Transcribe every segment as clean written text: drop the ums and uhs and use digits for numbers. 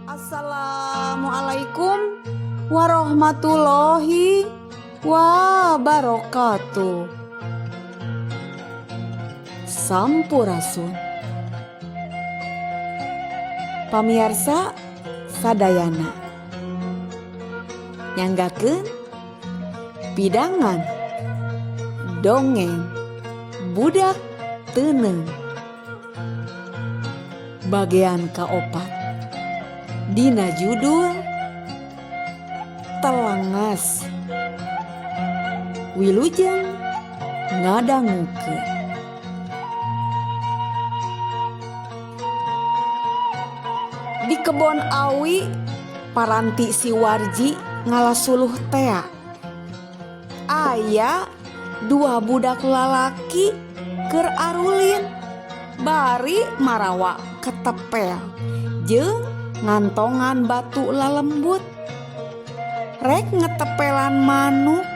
Assalamualaikum warahmatullahi wabarakatuh. Sampurasun. Pamiarsa sadayana. Nyanggakeun pidangan dongeng budak teuneung bagian kaopat dina judul Telengas. Wilujeng ngadangukeun. Di kebon awi paranti si Warji ngalasuluh tea. Aya dua budak lalaki keur arulin bari marawa ketepel jeung ngantongan batu lalembut. Rek ngetepelan manuk.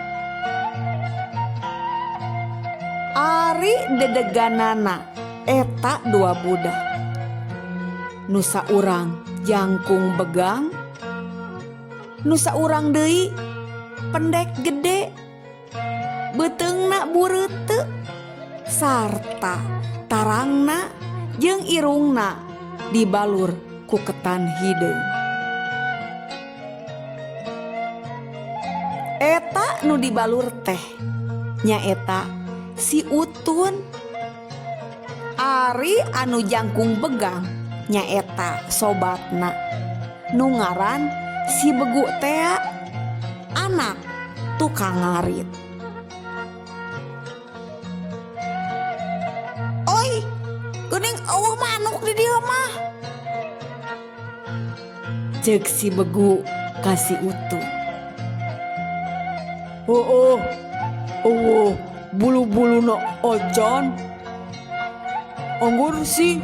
Ari dedeganana eta dua budak. Nu saurang jangkung begang, nu saurang deui pendek gede. Beuteungna bureuteu sarta tarangna jeung irungna dibalur ku ketan hideung. Eta nu dibalur teh nyaeta si Utun. Ari anu jangkung begang nyaeta sobatna nu ngaran si Begu tea anak tukang ngarit. Oi, geuning eueuh manuk di dieu mah. Ceuk si Begu ka si Utun. Heueuh, eueuh bulu-buluna acan. Anggur sih,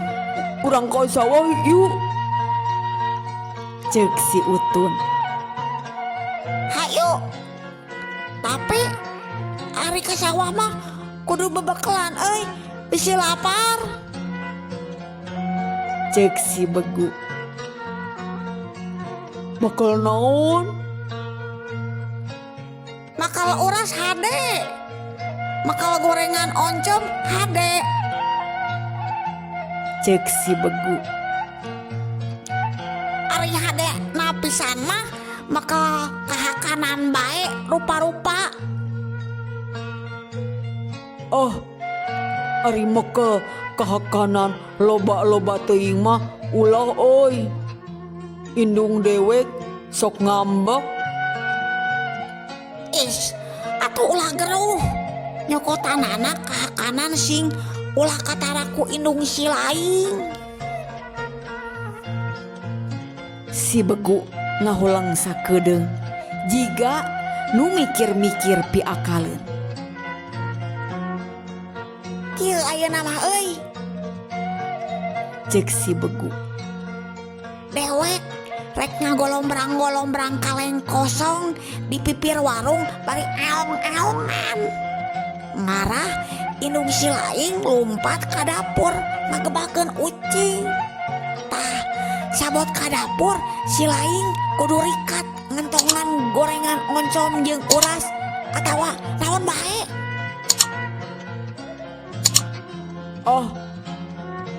urang ka sawah yuk. Ceuk si Utun. Hayu. Tapi ari ka sawah mah kudu bebekelan euy, bisi lapar. Ceuk si Begu. Bakal naon? Makal uras hade. Makal gorengan oncom hade. Ceuk si Begu. Ari hade napisan mah makal kahakanan bae rupa-rupa. Oh, ari mekel kahakanan loba-loba teuing mah ulah euy. Indung dewek sok ngambek. Is, atuh ulah geruh. Nyokotanana kahakanan sing ulah kataraku indung si laing. Si Begu ngahuleng sakedeung jiga nu mikir-mikir piakaleun. Kieu ayeuna mah euy. Ceuk si Begu. Dewek rek ngagolombrang-golombrang kaleng kosong di pipir warung bari eong-eongan. Ngarah indung si laing lumpat ka dapur ngagebakeun ucing. Tah, sabot ka dapur si laing kudu rikat ngentongan gorengan oncom jeung uras atawa naon bae. Ah,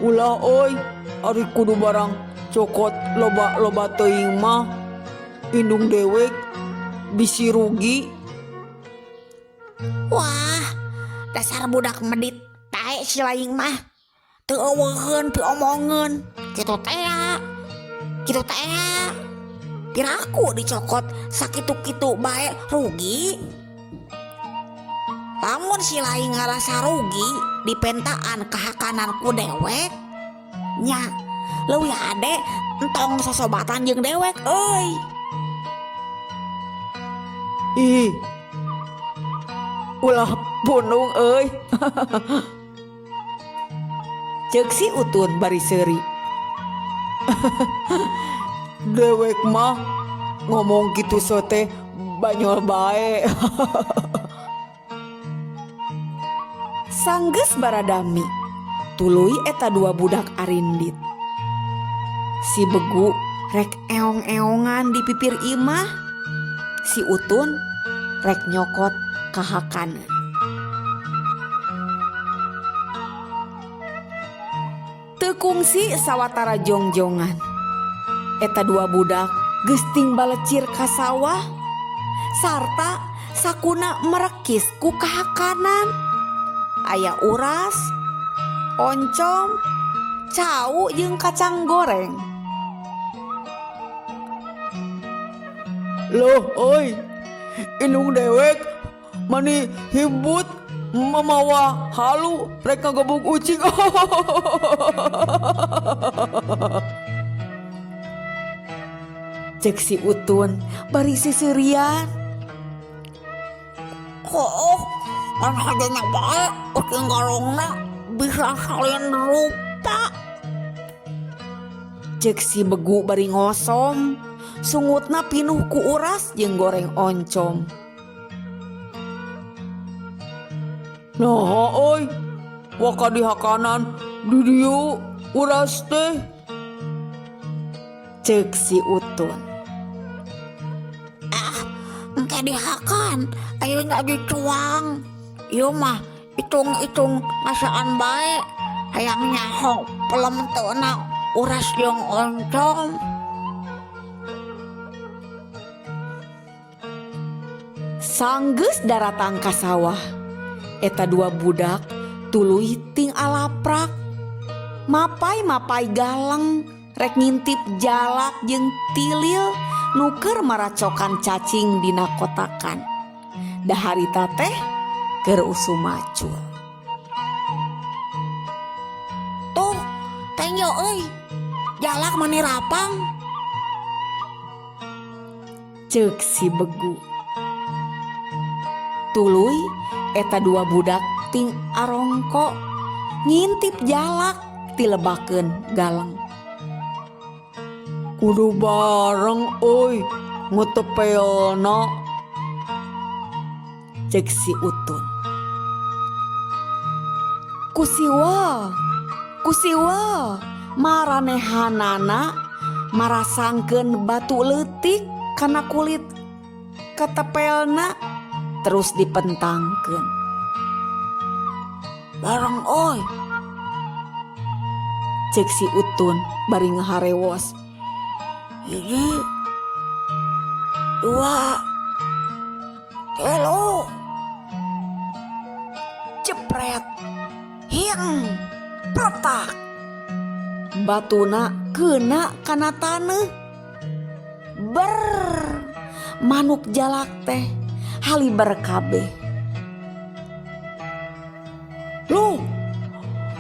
ulah euy, ari kudu barang cokot loba-loba teuing mah indung dewek bisi rugi. Wah, dasar budak medit tae si laing mah. Teu eueuheun piomongeun. Kitu tea. Kitu tea. Piraku dicokot sakitu-kitu bae rugi. Lamun si laing ngarasa rugi dipentaan kahakanan ku dewek nya leuwih hade entong sosobatan jeung dewek euy. Ih. Ulah pundung euy. Ceuk si Utun bari seuri. Dewek mah ngomong kitu sote banyol bae. Sanggeus baradami, tuluy eta dua budak arindit. Si Begu rek eong-eongan di pipir imah, si Utun rek nyokot kahakaneun. Teu kungsi sawatara jongjongan. Eta dua budak geus ting balecir ka sawah sarta sakuna merekis ku kahakanan. Aya uras, oncom, cau jeung kacang goreng. Loh oi, indung dewek mani hibut mamawa halu rek ngagebug ucing. Cek si Utun bari sisirian. Hooh, kan hadena bae ucing garongna bisa salin rupa. Cek si Begu bari ngosom, sungutna pinuh ku uras jeung goreng oncom. Naha euy, waka dihakanan di dieu uras teh. Cek si Utun. Ah, engke dihakan, ayeuna lagi cuang. Ieu mah itung-itung ngasaan bae, hayang nyaho pelem teuna uras jeung oncom. Sanggeus daratang ka sawah, eta dua budak tuluy ting alaprak. Mapai-mapai galeng rek ngintip jalak jeung tilil nu keur maracokan cacing dina kotakan. Daharita teh keur usum macul. Tuh, tenjo euy. Jalak mani rapang. Ceuk si Begu. Tuluy eta dua budak ting arongko ngintip jalak tilebakeun galeng. Kudu bareng euy ngetepelna. Ceuk si Utun. Kusiwa, kusiwa, maranehanana marasangkeun batu leutik kana kulit ketepelna terus dipentangkeun. Bareng euy. Ceuk si Utun bari ngaharewos. 1, 2, 3, Jepret, hieng, peletak. Batuna kena kana taneuh. Ber, manuk jalak teh haliber kabeh. Loh,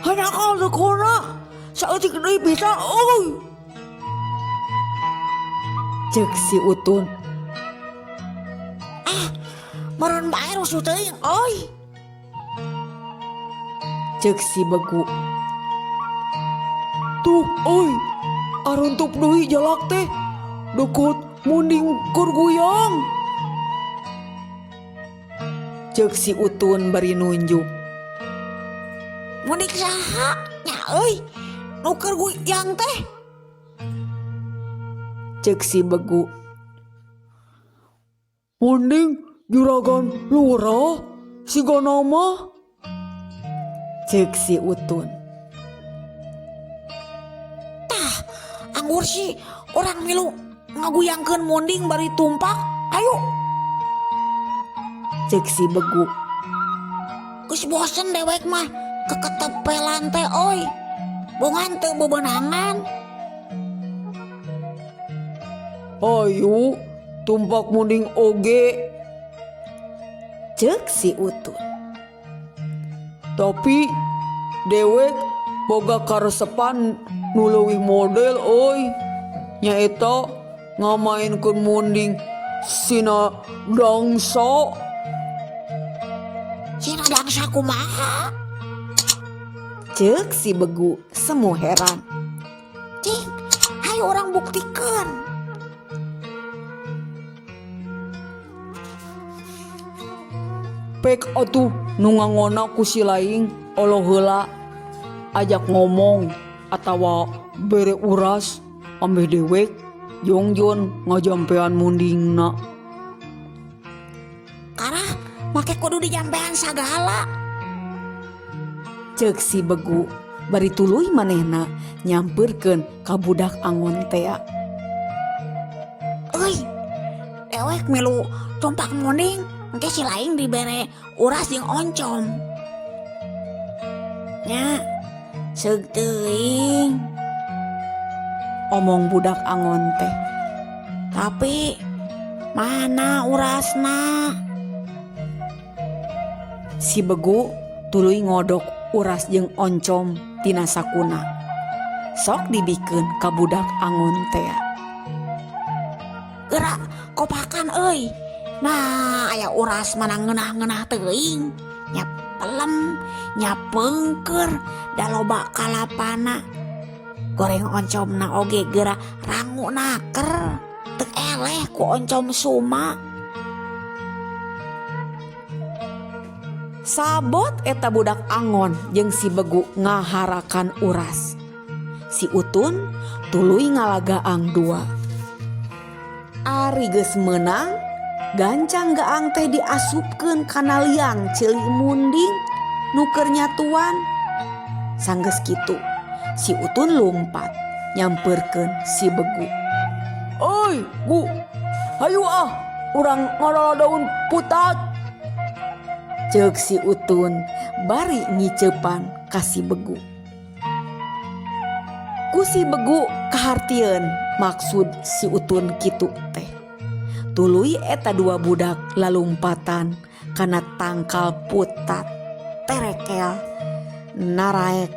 hanakal dekona, saeutik deui bisa euy. Ceuk si Utun. Ah, meureun bae rusuh teuing euy. Ceuk si Begu. Tuh euy, aruntup deui jalak teh. Deukeut munding keur guyang. Ceuk si Utun bari nunjuk. Munding saha nya euy? Nu keur guyang teh. Ceuk si Begu. Munding juragan lurah sigana mah. Ceuk si Utun. Tah, anggur sih orang milu ngaguyangkeun munding bari tumpak. Ayo. Ceuk si Begu. Geus bosen dewek mah keketepelan teh euy. Bongan teu bebenangan. Ayo tumpak munding oge. Ceuk si Utun. Tapi dewek boga karesepan nu leuwih model euy. Nyaeta ngamainkeun munding sina dangsa. Sina dangsa kumaha? Ceuk si Begu semu heran. Cing, ayo orang buktikeun. Pek atuh nu ngangona ku si laing oloh heula ajak ngomong atawa bere uras ambeh dewek Jongjon ngajampean mundingna. Karah make kudu dijampean sagala. Ceuk si Begu bari tuluy manehna nyamperkeun ka budak angon tea. Euy, dewek milu tumpak munding, engke si laing dibere uras jeung oncom. Nya, seug teuing. Omong budak angon teh. Tapi mana urasna? Si Begu tuluy ngodok uras jeung oncom tina sakuna. Sok dibikeun ka budak angon tea. Geura kopakan euy. Nah, aya uras mana ngeunah-ngeunah teuing. Nya pelem, nya peungkeur, da loba kalapana. Goreng oncomna oge geura rangu naker. Teu eleh ku oncom suma. Sabot eta budak angon jeung si Begu ngaharakan uras. Si Utun tuluy ngalagaang dua. Ari geus meunang, gancang gaang teh diasupkeun kana liang ceuli munding nu keur nyatuan. Sanggeus kitu, si Utun lumpat nyamperkeun si Begu. Oi, Gu, hayu ah, urang ngarala daun putat. Ceuk si Utun bari ngiceupan ka si Begu. Ku si Begu kahartieun maksud si Utun kitu teh. Tuluy eta dua budak lalumpatan kana tangkal putat terekel naraek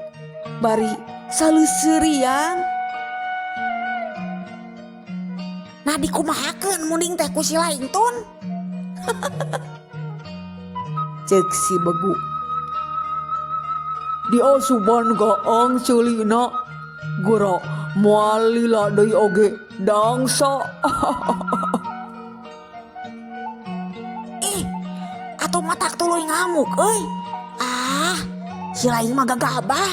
bari saleuseurian. Nah dikumahakeun munding teh ku si laing tun. Ceuk si Begu. Diasuban gaang ceulina geura moal lila deui oge dangsa. Ih, atuh matak tuluy ngamuk euy. Ah, si laing mah gagabah.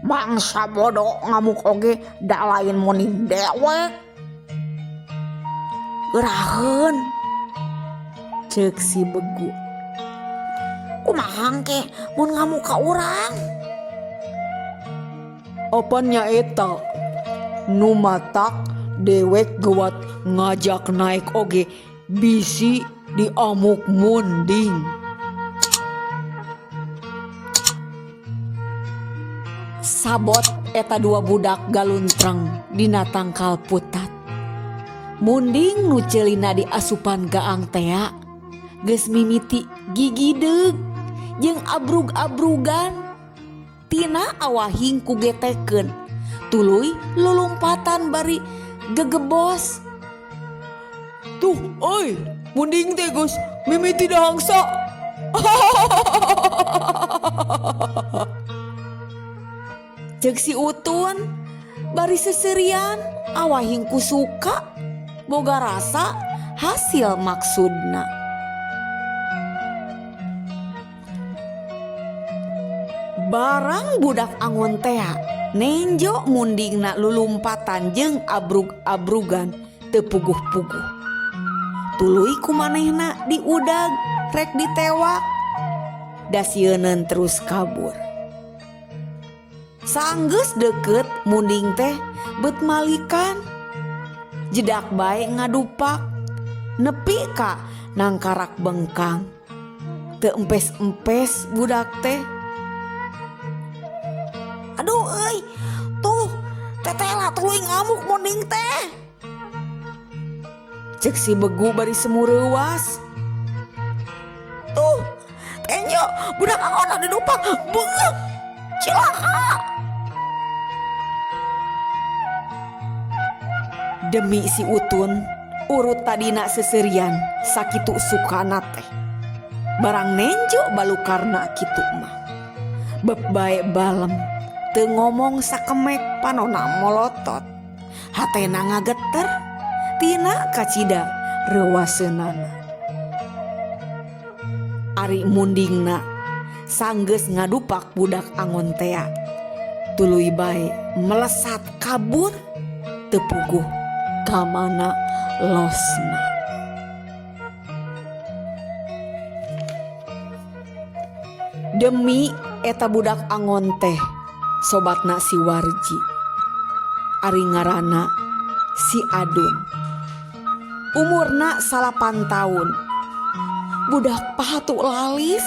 Mangsa bodoh ngamuk oge da lain munding dewek. Geraheun. Ceuk si Begu. Kumaha engke mun ngamuk ka urang? Apan nyaeta nu matak dewek geuwat ngajak naik oge bisi diamuk munding. Sabot eta dua budak galuntreng dina tangkal putat. Munding nu ceulina diasupan gaang tea geus mimiti gigideug jeung abrug-abrugan. Tina awahing ku getekeun tuluy lulumpatan bari gegebos. Tuh euy, munding teh geus mimiti dahangsa. Ceuk si Utun bari seserian awahing ku suka boga rasa hasil maksudna. Barang budak angon tea nenjo mundingna lulumpatan jeung abrug-abrugan teu puguh-puguh. Tuluy ku manehna diudag rek ditewak. Da sieuneun terus kabur. Sanggeus deukeut munding teh beut malikan. Jedak bae ngadupak nepi ka nangkarak bengkang. Teu empes-empes budak teh. Aduh euy, tuh tetela tuluy ngamuk munding teh. Ceuk si Begu bari semureuwas. Tuh, tenjo budak angon didupak beungeut. Cilaka. Demi si Utun, urut tadina seserian sakitu sukana teh. Barang nenjo balukarna kitu mah. Beb bae balem, teu ngomong sakemek panona molotot. Hatena ngageter, tina kacida reuwaseunana. Ari mundingna sanggeus ngadupak budak angon tea. Tuluy bae melesat kabur. Teu puguh ka mana losna. Demi eta budak angon teh sobatna si Warji. Ari ngaranna si Adun. Umurna 9 taun. Budak pahatu lalis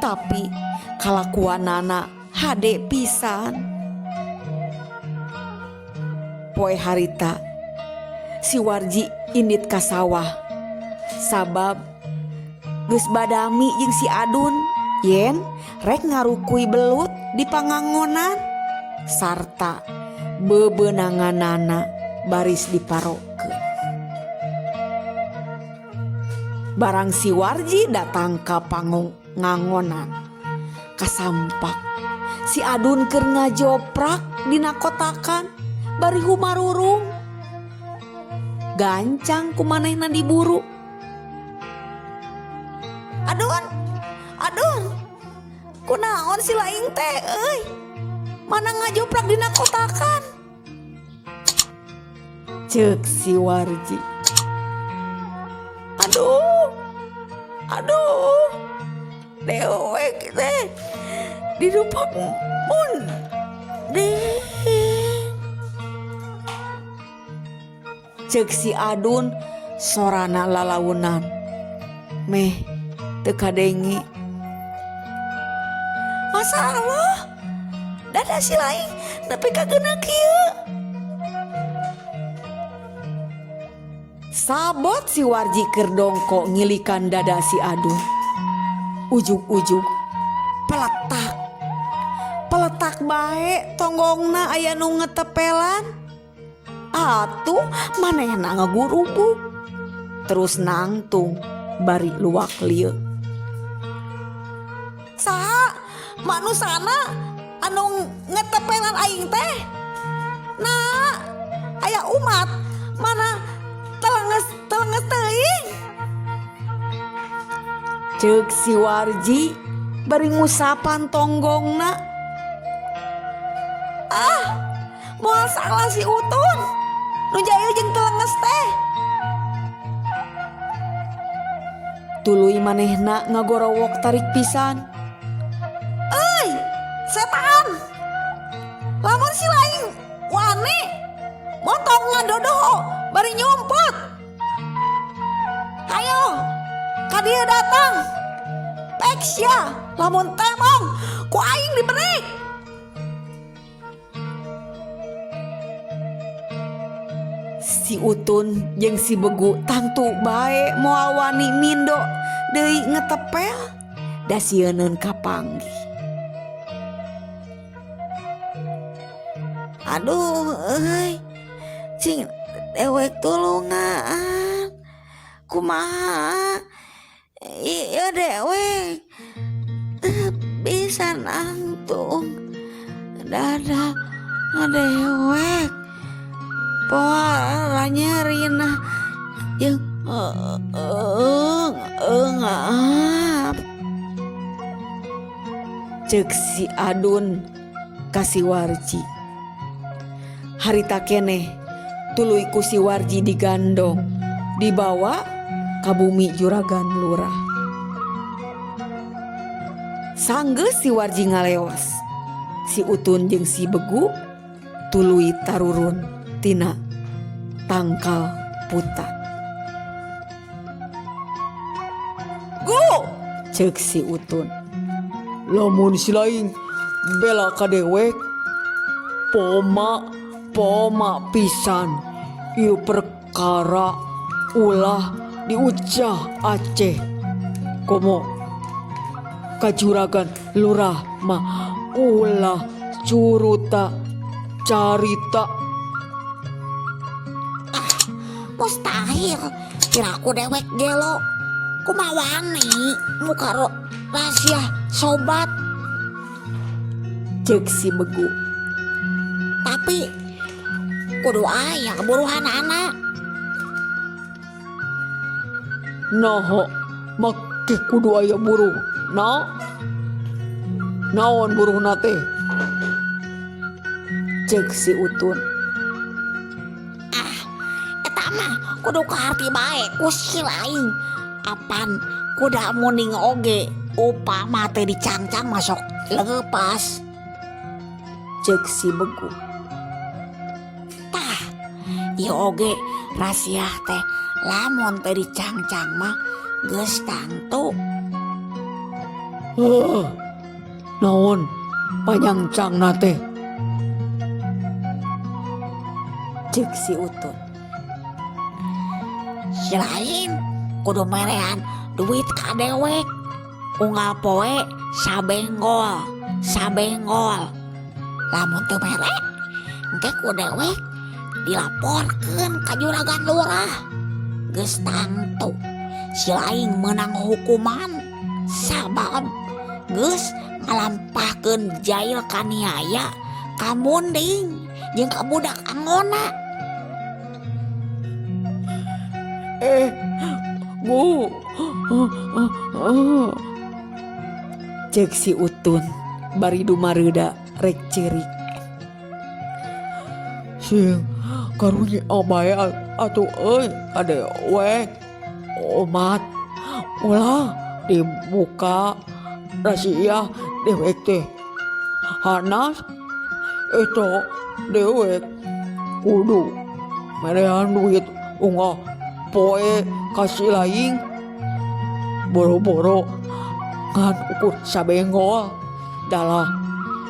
tapi kalakuanana hade pisan. Poe harita si Warji indit ka sawah sabab geus badami jeung si Adun yen rek ngarukui belut di pangangonan sarta bebenanganana baris diparokeun. Barang si Warji datang ka pangangonan kasampak si Adun keur ngajoprak dina kotakan bari humarurung. Gancang ku manehna diburu. Adun, Adun, kunaon si laing teh euy? Mana ngajoprak dina kotakan? Ceuk si Warji. Aduh, aduh, dewek teh dirupak munding. Ceuk si Adun sorana lalaunan. Meh teu kadenge. Masa Allah, dada si laing nepi ka geuna kieu. Sabot si Warji keur dongko ngilikan dada si Adun. Ujug-ujug peletak. Peletak bae tonggongna aya nu ngetepelan. Atuh manehna ngagurubuk. Terus nangtung bari luak lieu. Saha manusana anu ngetepelan aing teh? Nah, aya umat mana telenges teuing. Ceuk si Warji bari ngusapan tonggongna. Ah, moal salah si Utun nu jail jeung telenges teh. Tuluy manehna ngagorowok tarik pisan. Euy, setan. Lamun si laing wani motong ngadodoho bari nyumput. Hayo, ka dieu datang. Pek sia, lamun temong ku aing diberi. Si Utun jeung si Begu tangtu bae moal wani mindo deui ngetepel da sieuneun kapanggih. Aduh euy, cing dewek tulungan. Kumaha ieu dewek bisa nangtung dada dewek poa nyerina jeung eungap. Ceuk si Adun ka si Warji. Harita keneh tuluy ku si Warji digandong dibawa ka bumi juragan lurah. Sanggeus si Warji ngaleos, si Utun jeung si Begu tuluy tarurun tina tangkal putat. Gu, ceuk si Utun. Lamun si laing bela ka dewek, poma pisan ieu perkara ulah diucah Aceh. Komo kajuragan lurah mah ulah curuta carita. Ah, mustahil kira aku dewek gelo. Kumaha wani muka rahasia sobat. Ceuk si Begu. Tapi kudu aya keburuhan anak. Naha make kudu aya buruh na? Naon buruhna teh? Ceuk si Utun. mah kudu kaharti bae ku si laing. Apan kuda munding oge upama teu dicangcang masuk leupas. Cek si Begu. Tah, ieu oge rasiah teh lamun teu dicangcang mah geus tangtu. Heuh. Naon panyangcangna teh? Cek si Utun. Si lain kudu merean duit ka dewek. Unggal poe sabenggol, sabenggol. Lamun teu mere, engke ku dewek dilaporkeun ka juragan lurah. Geus tangtu si laing meunang hukuman sabab geus ngalampahkeun jail kaniaya ka munding jeung ka budak angona. Bu. Cek si Utun bari dumareuda rek ceurik. Sing karunya bae atuh euy ka dewek. Omat ulah dibuka rahasia dewek teh. Hanas eta dewek kudu merean duit unggal poe ka si laing. Boro-boro ngan ukur sabenggol dalah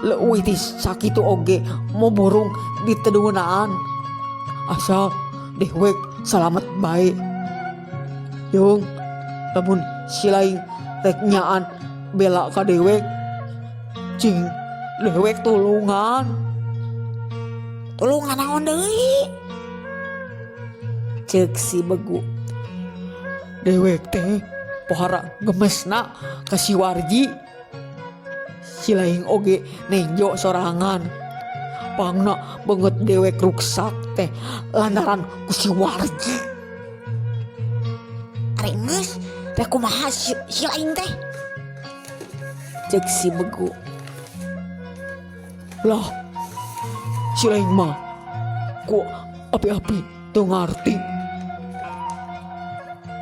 leuwih ti sakitu oge moborong diteunaan asal dewek salamet bae. Jeung lamun si laing rek nyaan bela ka dewek, cing dewek tulungan. Tulungan naon deui? Cek si Begu. Dewek teh pohara gemesna ka si Warji. Si laing oge nenjo sorangan. Pangna beungeut dewek ruksak teh lantaran ku si Warji. Ari geus rek kumaha si laing teh? Cek si Begu. Lah, si laing mah ku api-api teu ngarti.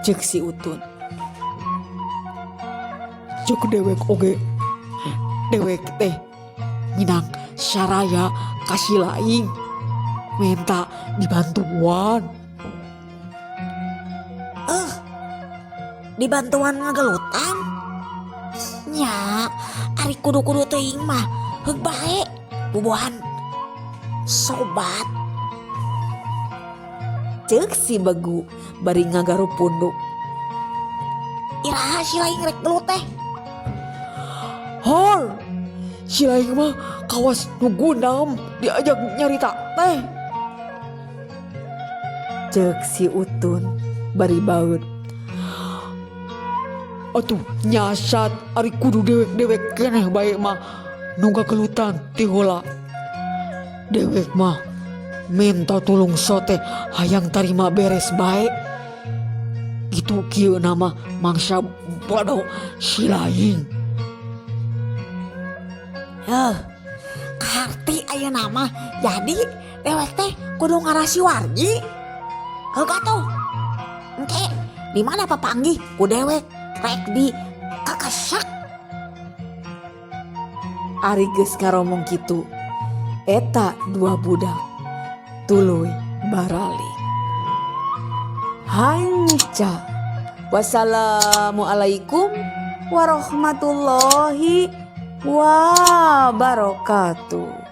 Cek si Utun. Cek dewek oge, dewek teh minang saraya ka si laing minta dibantuan. Dibantuan ngagelutan? Nya, ari kudu-kudu teuing mah heug bae bubuhan sobat. Cek si Begu bari ngagaru punduk. Iraha si laing rek gelut teh? Hor, si laing mah kawas nu gundam diajak nyarita teh. Cek si Utun bari baeud. Atuh nyasat ari kudu dewek-dewek keneh bae mah nu gagelutan ti heula. Dewek mah minta tulung sote hayang tarima beres bae. Gitu kieu nama mangsa bodoh si laing. Heuh, kaharti ayeuna mah jadi dewek teh kudu ngarasi Warji. Heuh atuh. Engke di mana papanggih ku dewek rek di kakesak. Ari geus ngaromong kitu, eta dua budak tuluy baralik. Hanca. Wassalamualaikum warahmatullahi wabarakatuh.